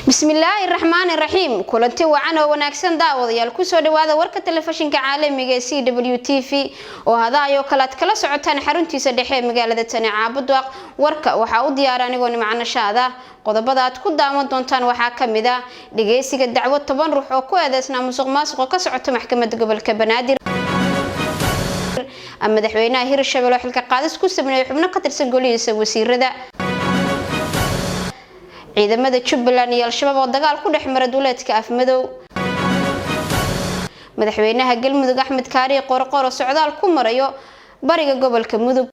Bismillaahi raxmaani raxiim. Kulanti wacan oo wanaagsan, daawadayaal. Kusoo dhawaada warka telefishinka caalamiga ee CW TV oo hadaayoo kale aad kala socotaan xaruntiisa dhexe ee magaalada tani Caabudwaaq. Warka waxaa u diyaara anigoo Nimcanashaada. Qodobada aad ku daawan doontaan waxaa kamid ah dhageysiga dacwo 10 ruux oo ku eedeysnaa musuq maasuqa ka socota maxkamadda gobolka Banaadir, madaxweynaha Hirshabelle oo xilka qaadis ku sameeyay xubno ka tirsan golihiisa wasiirada, ciidamada Jubbaland iyo Al-Shabaab oo dagaal ku dhex mara duleedka Afmadow, madaxweynaha Galmudug Axmed Kaariye Qoorqoor oo socdaal ku marayo bariga gobolka Mudug.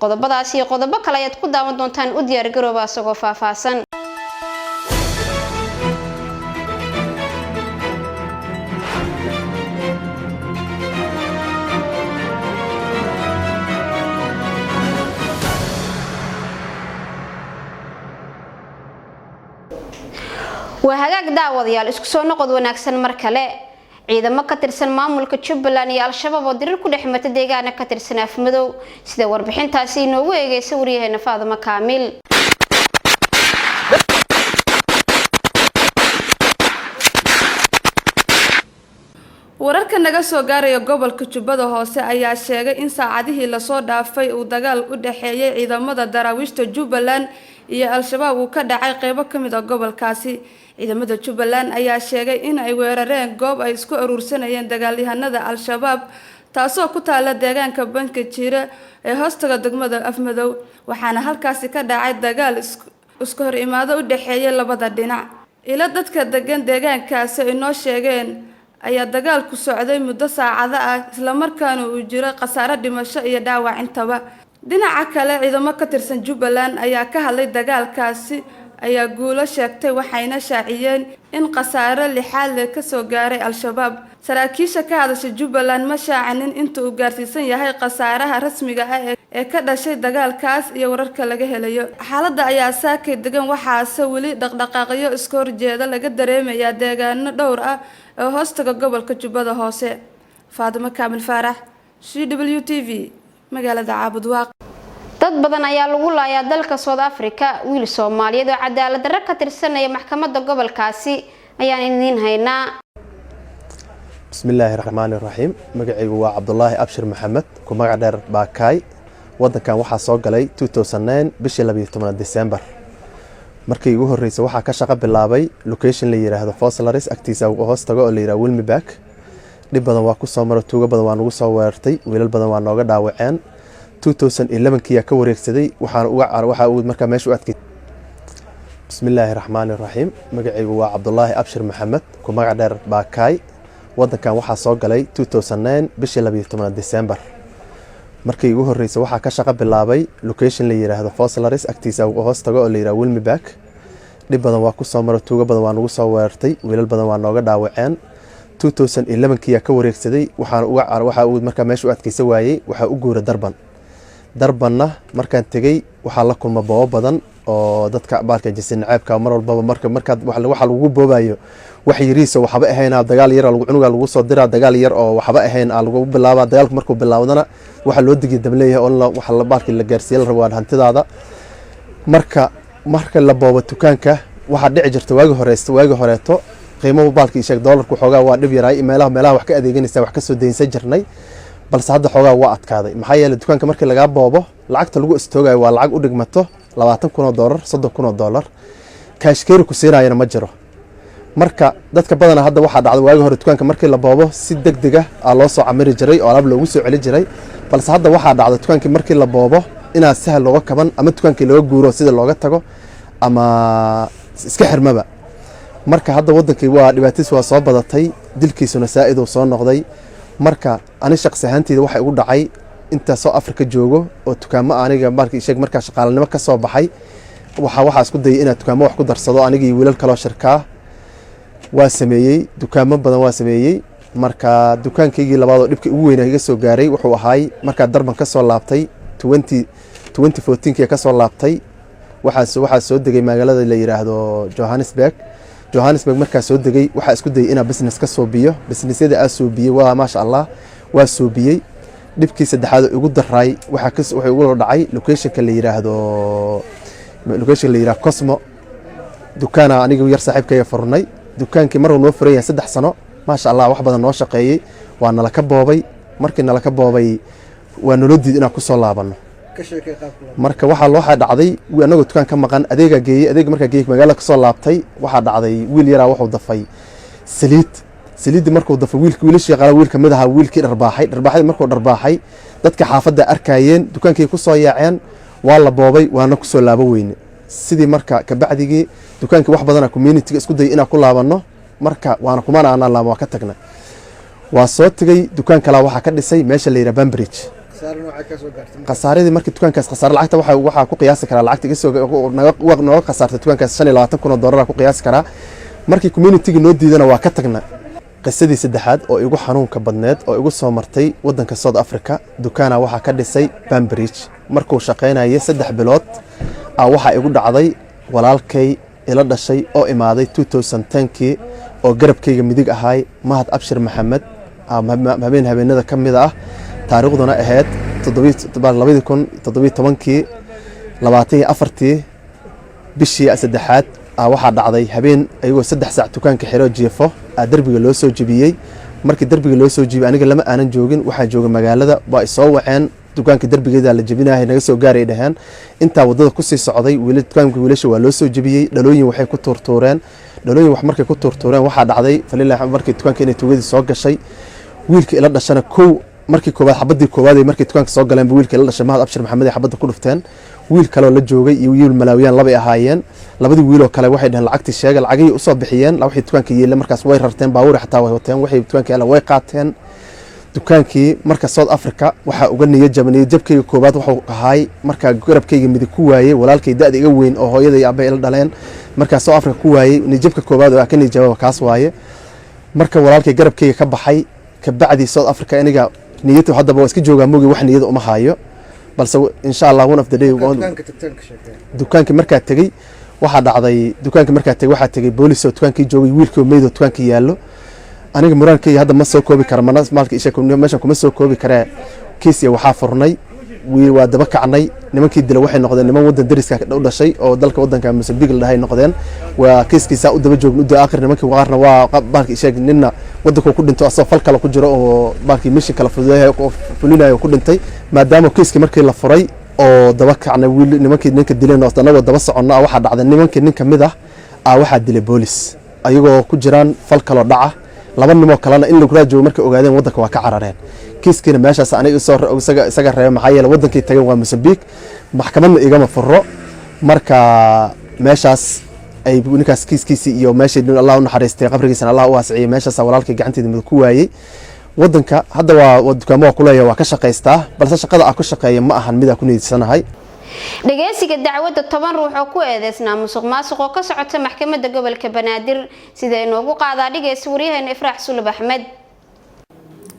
Qodobadaas iyo qodobo kale ayaad ku daawan doontaan. U diyaar garooba isagoo faahfaahsan. Waa hagaag, daawadayaal, isku soo noqod wanaagsan. Mar kale, ciidamo ka tirsan maamulka Jubbaland iyo Al-Shabaab oo dirir ku dhex marta deegaana ka tirsan Afmadow, sida warbixintaasi inoogu eegaysa waryaheena Faadimo Kaamil. Wararka naga soo gaaraya gobolka Jubbada Hoose ayaa sheegay in saacadihii lasoo dhaafay uu dagaal u dhexeeyay ciidamada daraawiishta Jubbaland iyo Al-Shabaab uu ka dhacay qeybo ka mid ah gobolkaasi. Ciidamada Jubbaland ayaa sheegay in ay weerareen goob ay isku aruursanayeen dagaalyahanada Al-Shabaab, taasoo ku taala deegaanka Banka Jiira ee hoostaga degmada Afmadow, waxaana halkaasi ka dhacay dagaal isku hor imaado u dhexeeyay labada dhinac. Ilo dadka degan deegaankaasi ay noo sheegeen ayaa dagaalku socday muddo saacado ah, islamarkaana uu jiro khasaare dhimasho iyo dhaawac intaba. Dhinaca kale, ciidamo ka tirsan Jubbaland ayaa ka hadlay dagaalkaasi ayaa guulo sheegtay, waxayna shaaciyeen in khasaare lixaad leh kasoo gaaray Al-Shabaab. Saraakiisha ka hadasha Jubbaland ma shaacinin inta uu gaarsiisan yahay khasaaraha rasmiga ah ee ka dhashay dagaalkaas iyo wararka laga helayo. Xaaladda ayaa saakay degan, waxaase weli dhaqdhaqaaqyo iska horjeeda laga dareemayaa deegaano dhowr ah oo hoostaga gobolka Jubbada Hoose. Faadimo Kaamil Faarax, CWTV, magaalada Caabudwaaq. Dad badan ayaa lagu laayaa dalka South Africa. Wiil Soomaaliyeed oo cadaalad darro ka tirsanaya maxkamadda gobolkaasi ayaan idiin haynaa. Bismillaahi raxmaani raxiim. Magacaygu waa Cabdulaahi Abshir Maxamed, ku magac dheer Baakaay. Wadankan waxaa soo galay bishii 12aad, December. Markii igu horreysay waxaa ka shaqo bilaabay location la yiraahdo Vosloorus agtiisa hoos tago oo la yiraahdo Wilmybark. Dhib badan waa ku soo maro, tuugo badan waa nagu soo weerartay, wiilal badan waa nooga dhaawaceen. 2011kii ka wareegsaday, waxaan uga waxa uu markaa meesha u adkay. Bismillaahi raxmaani raxiim. Magacaygu waa Cabdulaahi Abshir Maxamed, ku magac dheer Baakaay. Wadankan waxaa soo galay bishii 12aad, December. Markii igu horreysay waxaa ka shaqo bilaabay location la yiraahdo Vosloorus agtiisa hoos tago oo la yiraahdo Wilmybark. Dhib badan waa ku soo maro, tuugo badan waa nagu soo weerartay, wiilal badan waa nooga dhaawaceen. 2011kii ka wareegsaday, waxaan uga waxa uu markaa meesha u adkeysa waayey, waxaa u guura Durban. Durbanna markaan tegey waxaa la kulma boobo badan oo dadka baalka jinsi naceebka. Mar walbaba marka markaad waxa lagu boobayo wax yariisa waxba ahayn, dagaal yar lagu cunuga lagu soo diraa, dagaal yar oo waxba ahayn aa lagu bilaabaa. Dagaalku markuu bilaawdana waxa loo digiya dableeyahay oo waxa la baalka la gaarsiiya la rabo waa hantidaada. Marka la boobo dukaanka, waxaa dhici jirta waagi horeysta, waagi horeeto qiimo baalka sheeg doolarku xoogaa waa dhib yaraay, meelaha wax ka adeeganaysa wax ka soo deynsan jirnay, balse hadda xoogaa waa adkaaday. Maxaa yeelay, dukaanka markii lagaa boobo, lacagta lagu istoogayo waa lacag u dhigmato $20,000, $30,000. Kaashkeeri ku siinaayana ma jiro. Marka dadka badana hadda waxaa dhacda, waagi hore dukaanka markii la boobo si deg deg ah aa loo soo camiri jiray oo alaab loogu soo celi jiray, balse hadda waxaa dhacda dukaankii markii la boobo inaan sahal looga kaban, ama dukaankii looga guuro sida looga tago ama iska xirmaba. Marka hadda wadankii waa dhibaatadiis waa soo badatay, dilkiisuna saa'id uu soo noqday. Marka ani shaqsi ahaanteyda waxa igu dhacay inta South Africa joogo oo dukaamo aniga markii sheeg markaa shaqaalanimo ka soo baxay, waxaa isku dayay inaan dukaamo wax ku darsado. Anigii wiilal kaloo shirkaa waa sameeyey, dukaamo badan waa sameeyey. Marka dukaankaygii labaad oo dhibka ugu weynaa iga soo gaaray wuxuu ahaay markaa Durban ka soo laabtay, 2014kii ka soo laabtay. Waxaa soo degay magaalada la yiraahdo Johannesburg. Johannesburg markaa soo degay, waxaa isku dayay inaa business ka soobiyo. Businessyada aa soobiyey waa maasha Allah, waa soobiyey. Dhibkii saddexaad oo igu daraay waxaa wuxuu igu dhacay locationka la yiraahdo Cosmo. Dukaana aniga yar saaxiibkayga furnay. Dukaankii maruu noo furan yahay 3 sano, maasha Allah, wax badan noo shaqeeyey, waa nala ka boobay. Markii nala ka boobay, waa naloo diid inaan kusoo laabanno. Marka waxaa dhacday, anagoo dukaan ka maqan, adeegaa geeyey. Adeeg markaa geeyey, magaalada kasoo laabtay, waxaa dhacday wiil yaraa wuxuu dafay saliid. Saliiddii markuu dafay, wiilka wiilashii qala wiil kamid ahaa wiilkii dharbaaxay. Dharbaaxadii markuu dharbaaxay, dadka xaafadda arkaayeen, dukaankay ku soo yaaceen, waa la boobay, waana kusoo laabo weyne sidii. Marka kabacdigii dukaankii wax badana community-ga isku dayay inaan ku laabanno, marka waana kumana aanaan laaban, waa ka tagnay. Waa soo tegey, dukaan kalaa waxaa ka dhisay meesha la yidhaha Bambridge. Khasaaradii markii dukaankaas khasaare lacagta waxaa ku qiyaasi karaa, lacagta iga soo nooga khasaartay dukaankaas 25,000 oo doolar ku qiyaasi karaa. Markii community-ga noo diidana, waa ka tagna. Qisadii saddexaad oo igu xanuunka badneed oo igu soo martay waddanka South Africa, dukaana waxaa ka dhisay Bambridge. Markuu shaqaynayay 3 bilood a, waxaa igu dhacday walaalkay ila dhashay oo imaaday 2010kii oo garabkayga midig ahaay, Mahad Abshir Maxamed, habeen habeenada ka mid ah, taariikhduna ahayd 2017kii, 24-tii bishii saddexaad, waxaa dhacday habeen ayagoo 3 saac dukaanka xero jiifo aa derbiga loo soo jebiyey. Markii derbiga loo soo jebiyey, aniga lama aanan joogin, waxaa jooga magaalada. Waa isoo waceen, dukaanka derbigeeda la jebinahay, naga soo gaaray dhaheen. Intaa wadada kusii socday, dukaanka wiilasha waa loo soo jebiyey. Dhalooyin waxay ku tuurtuureen, dhalooyin wax markay ku tuurtuureen, waxaa dhacday falilah markii dukaanka inay tuugadii soo gashay. Wiilka ila dhashana kow markii koowaad, xabadii koowaad ay markii dukaanka soo galeen, wiilka ila dhashay, Mahad Abshir Maxamed, ay xabadda ku dhufteen. Wiil kaleoo la joogay iyo wiil Malaawiyaan labay ahaayeen. Labadii wiiloo kale waxay dhaheen, "Lacagtii sheega." Lacagihii usoo bixiyeen. Waxay dukaanka yeele markaas way rarteen, baabuur xataa way wateen. Waxay dukaanka yeele way qaateen. Dukaankii marka South Africa waxaa uga niyad jaba, niyad jabkayga koowaad wuxuu ahaay markaa garabkayga midig ku waayey walaalkay da-da iga weyn oo hooyada iyo aabbahay ila dhaleen. Markaa South Africa ku waayey, niyad jabka koowaad oo ka niyad jababa kaas waaye. Marka walaalkay garabkayga ka baxay kabacdi South Africa, aniga niyad haddaba waa iska joogaa mogi, wax niyada uma hayo, balse insha Allah one of the day. Dukaankii markaa tegey, waxaa dhacday, dukaankii markaa tegey, waxaa tegey boolis oo dukaankii joogay, wiilkii oo meyd oo dukaankii yaallo. Aniga muraankayga hadda ma soo koobi kara, mana maalka isha meeshan kuma soo koobi karee. Kiisiya waxaa furnay, waa daba kacnay. Nimankii dila waxay noqdeen niman waddan dariska u dhashay oo dalka waddanka Mozambique la dhahay noqdeen. Waa kiiskiisaa u daba joogn udda aakhir. Nimankii qaarna waa baalka isheeg, ninna waddanka ku dhinto asagoo fal kale ku jiro oo baalkii mission kala fududeeyo oo fulinayo ku dhintay. Maadaama kiiskii markii la furay oo daba kacnay wiil nimankii ninka dileen oo annagoo daba soconna, waxaa dhacday nimankii nin kamid ah aa waxaa dilay boolis ayagoo ku jiraan fal kaloo dhaca. Laba nimoo kalena in laguraa joogo markay ogaadeen, waddanka waa ka carareen. Kiiskiina meeshaas aniga soo isaga reebay, maxaa yeele waddankii tageen waa Mozambique, maxkamadna igama furo. Marka meeshaas ay ninkaas kiiskiisii iyo meeshii, Allah u naxariistay, qabrigiisana Allah u waasiciyay, meeshaas walaalkay gacanteeda mid ku waayey. Waddanka hadda waa dukaamo waa kuleeyahay, waa ka shaqaystaa, balse shaqada aan ku shaqeeya ma ahan mid aan ku niidsanahay. Dhageysiga dacwadda 10 ruux oo ku eedeysnaa musuq maasuq oo ka socota maxkamadda gobolka Banaadir, sida inoogu qaadaa dhigaysa waryaheena Ifraax Sulub Axmed.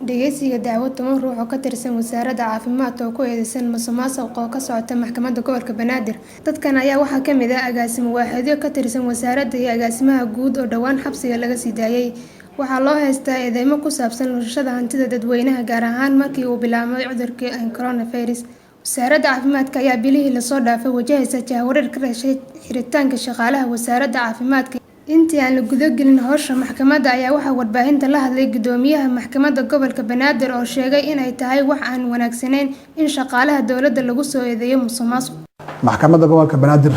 Dhageysiga dacwad 10 ruux oo ka tirsan wasaaradda caafimaadka oo ku eedeysan musuqmaasuq oo ka socota maxkamadda gobolka Banaadir. Dadkan ayaa waxaa ka mid ah agaasimo waaxeedyo ka tirsan wasaaradda iyo agaasimaha guud oo dhowaan xabsiga laga sii daayay. Waxaa loo haystaa eedeymo ku saabsan lunshada hantida dadweynaha, gaar ahaan markii uu bilaabmay cudurka coronavirus. Wasaaradda caafimaadka ayaa bilihii lasoo dhaafay wajahaysa jahwareer ka dhashay xiritaanka shaqaalaha wasaaradda caafimaadka. Intii aan la gudagelin howsha maxkamadda ayaa waxaa warbaahinta la hadlay gudoomiyaha maxkamadda gobolka Banaadir oo sheegay inay tahay wax aan wanaagsanayn in shaqaalaha dowladda lagu soo eedeeyo musuqmaasuq. Maxkamadda gobolka Banaadir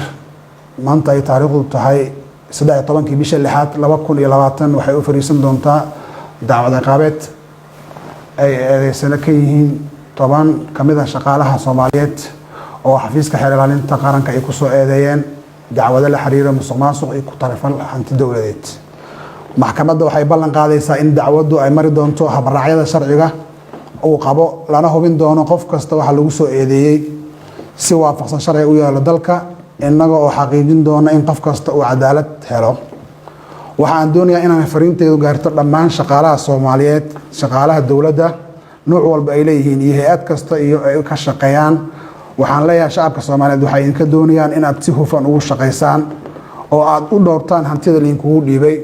maanta ay taariikhdu tahay 13-kii bisha lixaad 2020 waxay u fariisan doontaa dacwad ciqaabeed ay eedeysano ka yihiin 10 ka mid ah shaqaalaha Soomaaliyeed oo xafiiska xeer ilaalinta qaranka ay kusoo eedeeyeen dacwado la xiriira musuq maasuq iyo ku tagrifal hanti dowladeed. Maxkamadda waxay ballan qaadaysaa in dacwaddu ay mari doonto habraacyada sharciga uu qabo, lana hubin doono qof kasta waxa lagu soo eedeeyey si waafaqsan sharciga u yaalo dalka, innaga oo xaqiijin doona in qof kasta uu cadaalad helo. Waxa aan doonayaa inaan fariinteedu gaarto dhammaan shaqaalaha Soomaaliyeed, shaqaalaha dowladda nuuc walba ay leeyihiin iyo hay-ad kasta iyo ay ka shaqeeyaan. Waxaan leeyahay shacabka Soomaaliyeed waxay idinka doonayaan inaad si hufan ugu shaqaysaan oo aad u dhowrtaan hantida laydinkugu dhiibay.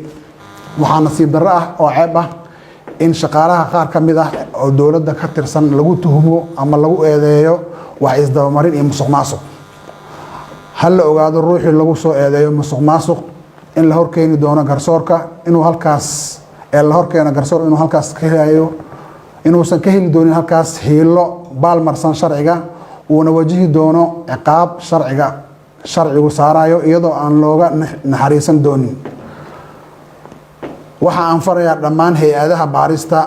Waxaa nasiib darro ah oo ceeb ah in shaqaalaha qaar ka mid ah oo dowladda ka tirsan lagu tuhmo ama lagu eedeeyo wax isdabamarin iyo musuq maasuq. Ha la ogaado, ruuxii lagu soo eedeeyo musuq maasuq in la horkeeni doono garsoorka, inuu halkaas ee la horkeeno garsoor, inuu halkaas ka helayo, inuusan ka heli doonin halkaas hiilo baalmarsan sharciga, uuna wajihi doono ciqaab sharciga sharcigu saarayo, iyadoo aan looga naxariisan doonin. Waxa aan farayaa dhammaan hay-adaha baarista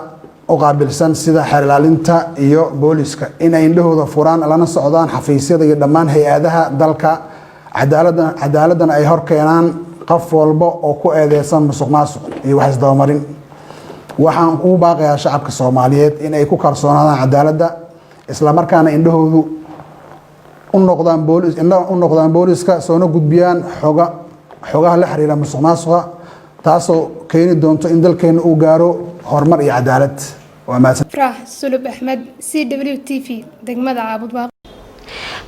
u qaabilsan, sida xeer ilaalinta iyo booliska, inay indhahooda furaan, lana socdaan xafiisyada iyo dhammaan hay-adaha dalka, cadaaladana ay hor keenaan qof walba oo ku eedeysan musuq maasuq iyo wax isdabamarin. Waxaan ugu baaqayaa shacabka Soomaaliyeed in ay ku kalsoonaadaan cadaaladda, islamarkaana indhahoodu u noqdaan boolis, indhaha u noqdaan booliska, soona gudbiyaan xogaha la xiriira musuq maasuqa, taasoo keeni doonto in dalkeena uu gaaro horumar iyo cadaalad. Waa mahadsan. Farax Sulub Axmed, CW TV, degmada Caabudwaaq.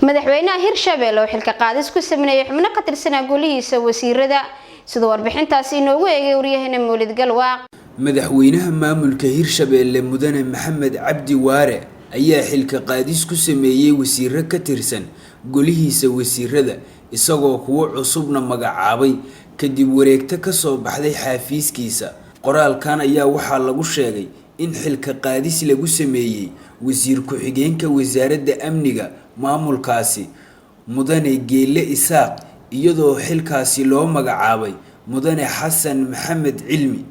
Madaxweynaha Hirshabelle oo xilka qaadis ku sameeyay xubno ka tirsanaa golihiisa wasiirada, sidoo warbixintaasi inoogu eegay waryaheena Mawlid Galwaaq. Madaxweynaha maamulka Hirshabeelle, Mudane Maxamed Cabdi Waare, ayaa xilka qaadis ku sameeyey wasiiro ka tirsan golihiisa wasiirada, isagoo kuwo cusubna magacaabay, kadib wareegto kasoo baxday xaafiiskiisa. Qoraalkan ayaa waxaa lagu sheegay in xilka qaadis lagu sameeyey wasiir ku-xigeenka wasaaradda amniga maamulkaasi, Mudane Geelle Isaaq, iyadoo xilkaasi loo magacaabay Mudane Xasan Maxamed Cilmi.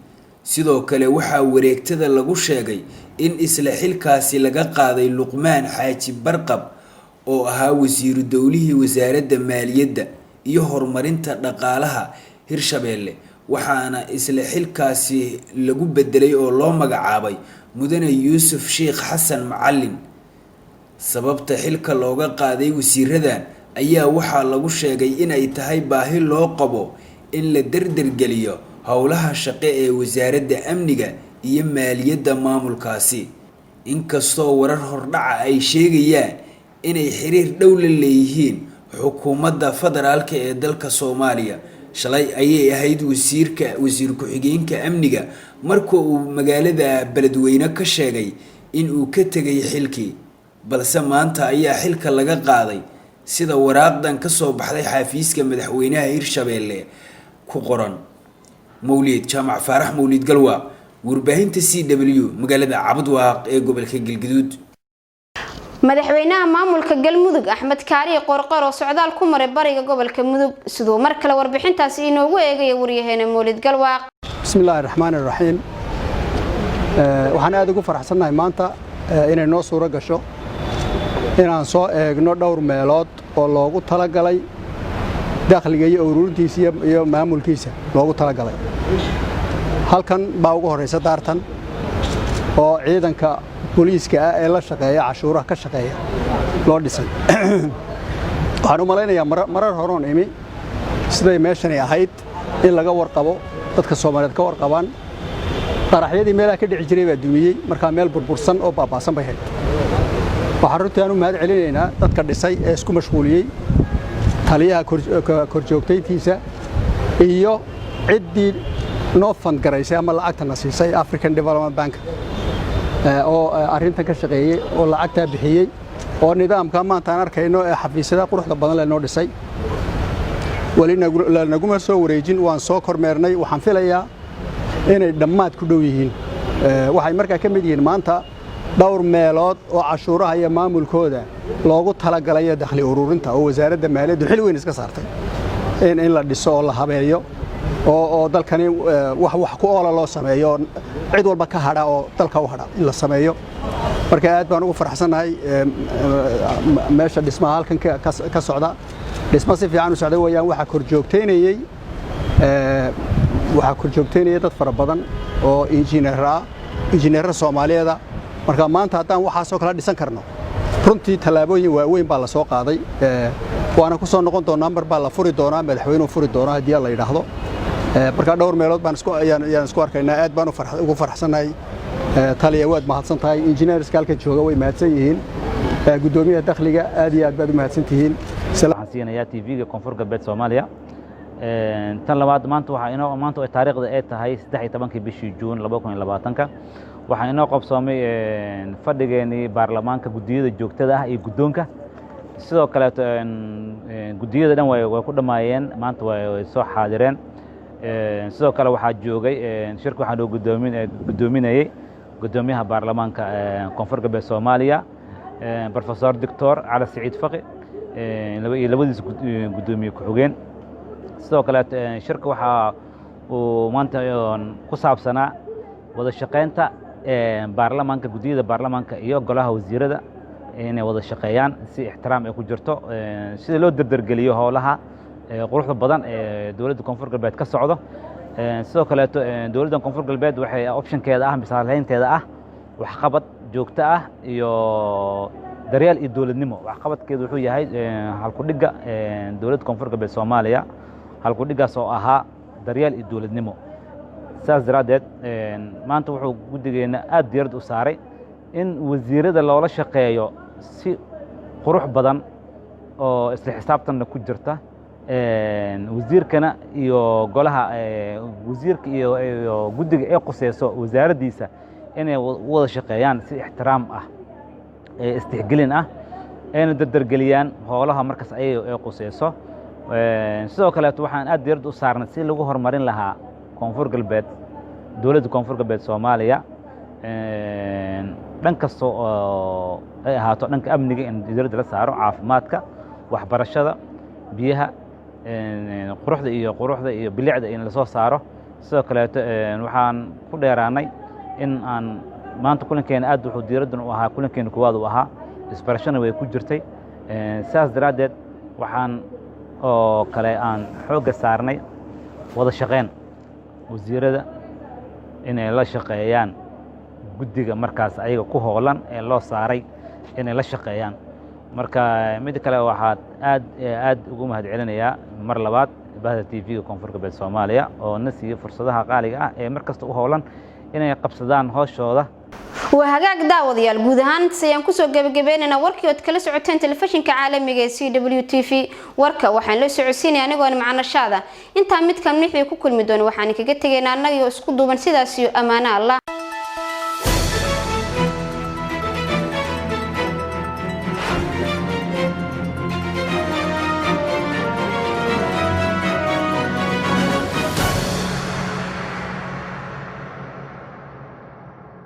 Sidoo kale waxaa wareegtada lagu sheegay in isla xilkaasi laga qaaday Luqmaan Xaaji Barqab oo ahaa wasiiru dowlihii wasaaradda maaliyadda iyo horumarinta dhaqaalaha Hirshabeelle, waxaana isla xilkaasi lagu bedelay oo loo magacaabay Mudane Yuusuf Sheikh Xasan Macalin. Sababta xilka looga qaaday wasiiradan ayaa waxaa lagu sheegay inay tahay baahi loo qabo in la dardargeliyo howlaha shaqo ee wasaaradda amniga iyo maaliyadda maamulkaasi, inkastoo warar hordhaca ay sheegayaan inay xiriir dhow la leeyihiin xukuumadda federaalka ee dalka Soomaaliya. Shalay ayay ahayd wasiirka wasiir ku-xigeenka amniga marka uu magaalada Beledweyne ka sheegay in uu ka tegay xilkii, balse maanta ayaa xilka laga qaaday, sida waraaqdan ka soo baxday xafiiska madaxweynaha Hirshabeelle ku qoran. Mawlid Jaamac Faarax, Mawlid Galwa, warbaahinta CW, magaalada Cabudwaaq ee gobolka Galgaduud. Madaxweynaha maamulka Galmudug, Axmed Kaariye Qoorqoor, oo socdaal ku maray bariga gobolka Mudug, siduu mar kale warbixintaasi inoogu eegaya waryaheena Mawlid Galwaaq. Bismi illaahi raxmaani raxiim. Waxaan aad ugu faraxsannahay maanta inay noo suuro gasho inaan soo eegno dhowr meelood oo loogu talagalay dakhliga iyo ururintiisa iyo maamulkiisa loogu talagalay. Halkan baa ugu horraysa, daartan oo ciidanka booliiska ah ee la shaqeeya cashuuraha ka shaqeeya loo dhisay. Waxaan u malaynayaa marar horoon imi siday meeshani ahayd in laga warqabo, dadka Soomaaliyeed ka warqabaan. Qaraxyadii meelaha ka dhici jiray baa dumiyey, markaa meel burbursan oo baaba'san bay ahayd. Waxaan runtii aan u mahad celinaynaa dadka dhisay ee isku mashquuliyey, taliyaha korjoogtayntiisa iyo ciddii noo fund garaysay ama lacagta na siisay, African Development Bank, oo arrintan ka shaqeeyey oo lacagtaa bixiyey, oo nidaamka maanta aan arkayno ee xafiisyada quruxda badan le noo dhisay. Weli naguma soo wareejin, waan soo kormeernay. Waxaan filayaa inay dhammaad ku dhow yihiin. Waxay markaa ka mid yihiin maanta dhowr meelood oo cashuuraha iyo maamulkooda loogu talagalay dakhli ururinta, oo wasaaradda maaliyaddu xil weyn iska saartay in la dhiso oo la habeeyo oo dalkani wax ku oola loo sameeyo, oo cid walba ka hadha oo dalka u hadha in la sameeyo. Marka aad baan ugu faraxsannahay meesha dhismaha halkan ka socda. Dhismo si fiican u socda weeyaan. Waxaa korjoogteynayay dad fara badan oo injineer ah, injineerra Soomaaliyeeda. Marka maanta haddaan waxaasoo kala dhisan karno, runtii tallaabooyin waaweyn baa la soo qaaday. Waana ku soo noqon doonaa, mar baa la furi doonaa, madaxweynuhu furi doonaa haddii la yidhaahdo. Marka dhowr meelood baan isku ayaan ayaan isku arkaynaa. Aad baan ugu faraxsannahay. Taliya, waad mahadsan tahay. Injineerska halkan jooga way mahadsan yihiin. Guddoomiyaha dakhliga, aad iyo aad baad u mahadsan tihiin. Waxaan siinayaa TV-ga Koonfur Galbeed Soomaaliya. Tan labaad, maanta waxaa inoo maanta oo taariikhda ay tahay 13-kii bishii Juun 2020-ka, waxaa inoo qabsoomay fadhigeenii baarlamaanka, guddiyada joogtada ah iyo guddoonka. Sidoo kaleeto guddiyada dhan way ku dhammaayeen, maanta way soo xaadireen. Sidoo kale waxaa joogay shirka, waxaa noo guddoominayey guddoomiyaha baarlamaanka Koonfur Galbeed Soomaaliya, Professor Doctor Cali Saciid Faqi, iyo labadiis guddoomiye ku-xigeen. Sidoo kaleeto shirka waxaa uu maanta ku saabsanaa wada shaqaynta baarlamaanka, guddiyada baarlamaanka iyo golaha wasiirada inay wada shaqeeyaan si ixtiraam ay ku jirto, sida loo derdergeliyo howlaha quruxda badan ee dowladda Koonfur Galbeed ka socdo. Sidoo kaleeto dowladda Koonfur Galbeed waxay optionkeeda ah, misaalaynteeda ah, waxqabad joogto ah iyo daryeel iyo dowladnimo. Waxqabadkeedu wuxuu yahay halkudhigga dowladda Koonfur Galbeed Soomaaliya, halkudhiggaas oo ahaa daryeel iyo dowladnimo. Saas daraaddeed maanta wuxuu guddigeenna aad diiradda u saaray in wasiirada loola shaqeeyo si qurux badan oo isla xisaabtanna ku jirta, wasiirkana iyo golaha wasiirka iyo guddiga ay quseyso wasaaraddiisa inay u wada shaqeeyaan si ixtiraam ah, istixgelin ah, ayna dardargeliyaan howlaha markaas ayaga ay quseyso. Sidoo kaleeto waxaan aad diiradda u saarnay si lagu horumarin lahaa Koonfur Galbeed, dowladda Koonfur Galbeed Soomaaliya, dhan kasta oo ay ahaato, dhanka amniga in diiradda la saaro, caafimaadka, waxbarashada, biyaha, quruxda iyo bilicda in lasoo saaro. Sidoo kaleeto waxaan ku dheeraanay in aan maanta kulankeena aad wuxuu diiraddan u ahaa, kulankeena koowaad uu ahaa, isbarashana way ku jirtay. Sidaas daraaddeed waxaan oo kale aan xoogga saarnay wada shaqeyn wasiirada inay la shaqeeyaan guddiga markaas ayaga ku hoolan ee loo saaray inay la shaqeeyaan. Marka mid kale waxaad aad aad ugu mahad celinayaa mar labaad bahda TV-ga Koonfur Galbeed Soomaaliya oo na siiya fursadaha qaaliga ah ee mar kasta u howlan inay qabsadaan howshooda. Waa hagaag daawadayaal, guud ahaan intaas ayaan kusoo gabagabeynayna warkii ood kala socoteen telefishinka caalamiga ee CW TV. Warka waxaan la socodsiinaya anigoo macnashaada. Intaa mid kan mixii ku kulmi doono, waxaan kaga tegaynaa annagii oo isku duuban sidaas iyo ammaano Allah.